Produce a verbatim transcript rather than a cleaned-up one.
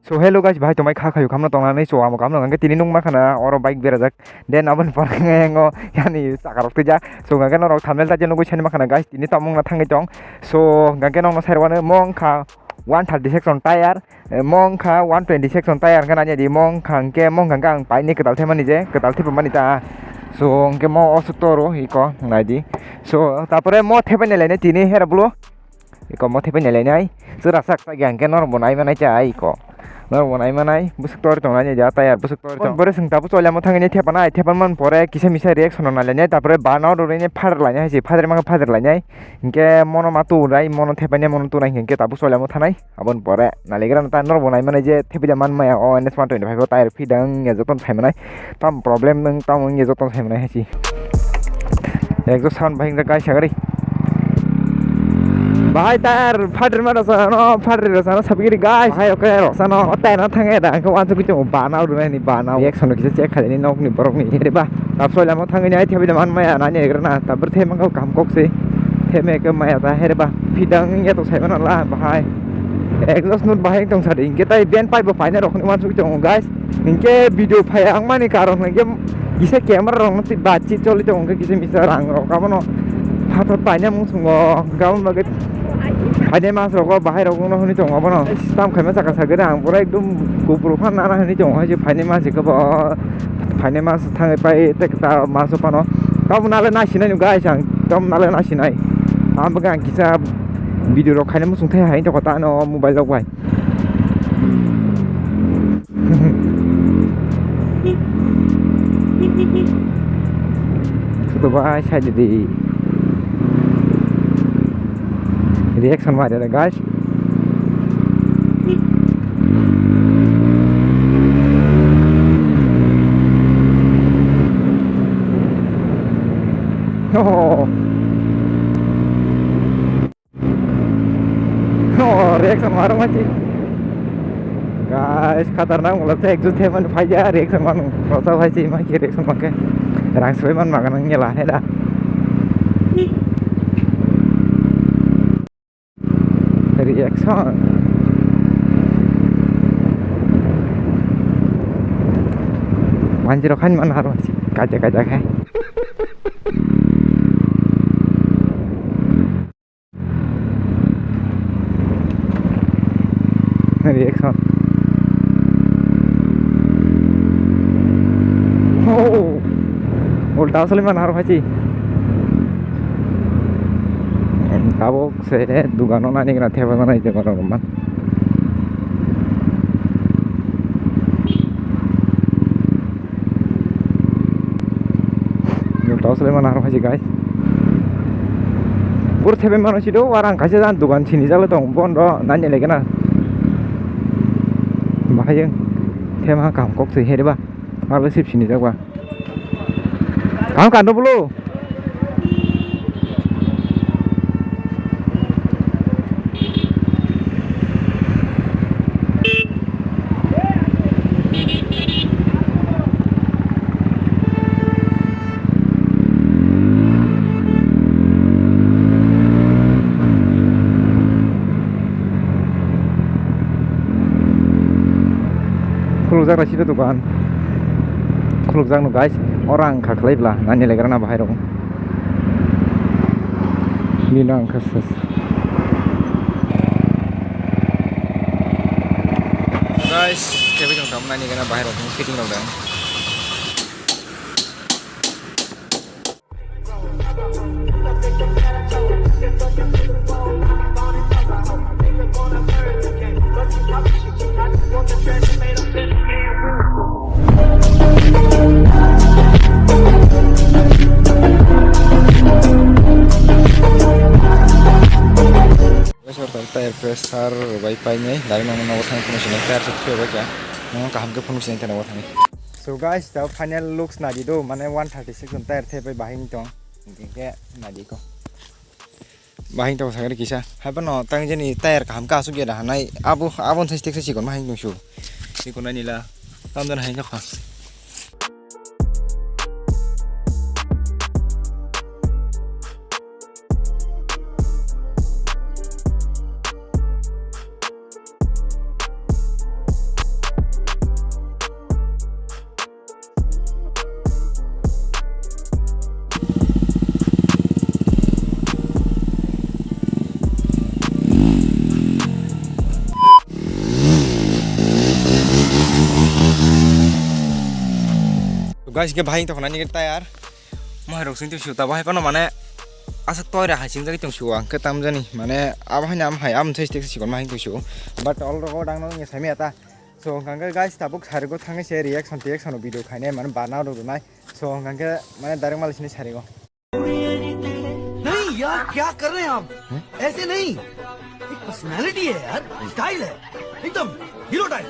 So hello guys, bahai tongmai kha khayu khamno tongnani, so amo kamno hwnkhe tini nukma khana oro bike berajak. Then aboni pore hwnkhe yango yani chakarok twijak. So hwnkhe norok thumbnail taijak nugwi sani makhana guys, tini tamo wngna thangwi tong. So hwnkhe nokno sai rwano mo wngkha one thirty section tire, eh, mo wngkha one twenty section tire hwnkhe nanya di, mo wngkha hwnkhe mo wngkha hwnkhe ang paini kwtal thepmani je, kwtal thepmani ta. So hwnkhe mo osuk toro iko nai di. So tapore mo thepmani lainai tini hera bolo. Iko mo thepmani lainai. Chwra sak sak ya hwnkhe norok bo nai manai cha iko. Norok bo nai manai. Bwswk tor tong nai ja tire bwswk tor tong. Bore swng tabuk choli amo thangwi thepmani, thepmani pore kisa misa reaction rok nai lainai. Tapore burnout rok rwini phatar lainai hai se. Phatar mangkha phatar lainai. Hwnkhe mono ma tu rai, mono thepmani mono tu nai hwnkhe tabuk choli amo thanai. Aboni pore naligra no ta norok bo nai manai je thepida man maya o N S one twenty-five o tire fidang ya jotono sai manai. Tam problem wng, tam wng ya jotono sai manai hai se. Exhaust sound bahai wng jak guys, sagari. Bahai tire phatri ma rasa no, phatri rasa no sabigiri guys. Bahai oke rasa no, o tire no thange da, angke wansu kichung bana uru nai ni bana. Reaction no kisa check khalini nok ni borok ni heri ba. Tap soi lama thangwi nai thepida man maya nani egra na, tapor thepma kau kam kok se. Thepma ke maya ta heri ba. Fidang ya to sai mana la bahai. Exhaust note bahai tong sadi, hingke tai ben pipe bo paina rok ni wansuk tongo, guys. Hingke video phai ang mani karon hingke kisa camera rok no twi bachi choli tongo, hingke kisa misa rang rok abono phatar paina mung sungo, hingke aboni bagwi phainai mas rogo bahai rok no hwnwi tongo abono. Tam khaima chaka sagwi ang pura ekdom gopro phan nana hwnwi tongo, hai se phainai mas hingke bo phainai mas thangwi pai tek ta mas phano. Tamo nale nai sinai no, guys, ang tamo nale nai sinai. Ang bagwi ang kisa video rok khaina muchung thai hai toko ta ano mobile rok bai. Sudo bai sai di. Reaction ma re guys. Oh. Oh, reaction maro machi. Guys, khatarnak mula se ekjut thepmani phaiya, reaction mano. Rosa phai se ma khe reaction ma khe. Rang soi man magan ngela he da. Reaction. Manjiro khan man haro kaja kaja khe. Reaction. Oh, ulta asole man haro phachi. Tabuk se dugano nani gana theba nai je mano man. Tau sale mana aro haji guys. Bur thebe mano sido warang kaisa jan dugan sini jalo tong bondo nanya lege na. Bahayeng thema kam kok se heriba. Alo sip sini jakba. Kam kando bulu. Khulukjak bai sida dukan. Khulukjak no guys. Oro ang kha khlai bla nani legra na bahai rok. Bini ang kha ses. Guys, kebeng tong tam nani gana bahai rok fitting rok dang. Tire pressure rwbai painai, direct nono nogo thangwi phunuk sinai, tire se thwibai kha, nono kaham khe phunuk sinai tei nogo thangwi. So guys, tabuk final looks nadi do, mane one thirty six on tire thai bai bahai wng tong, hingke nadi ko. Bahai tong sakari kisa. Hai pano tang jani tayar kaham ka asuk ya da hanai. Abo, abo sai stek sai sikon bahai tong su. Sikon nai nila. Tam dan hai nokha. Guys, ke bahai tong nani tayar. Mohai rok sing tong su ta bahai pano mane asa toira hai sing jani tong su ang ke tam jani mane abo hai nam hai am sai stek sikon ma hai tong su. But all rok dang no nge sai me ata. So hwnkha khe guys tabuk sarigo thangwi se reaction reaction video khainai mane bana rok rwnai. So hwnkha khe mane direct mali sini sarigo. नहीं यार, क्या कर रहे हैं आप? ऐसे नहीं, एक पर्सनालिटी है यार, स्टाइल है एकदम हीरो टाइप।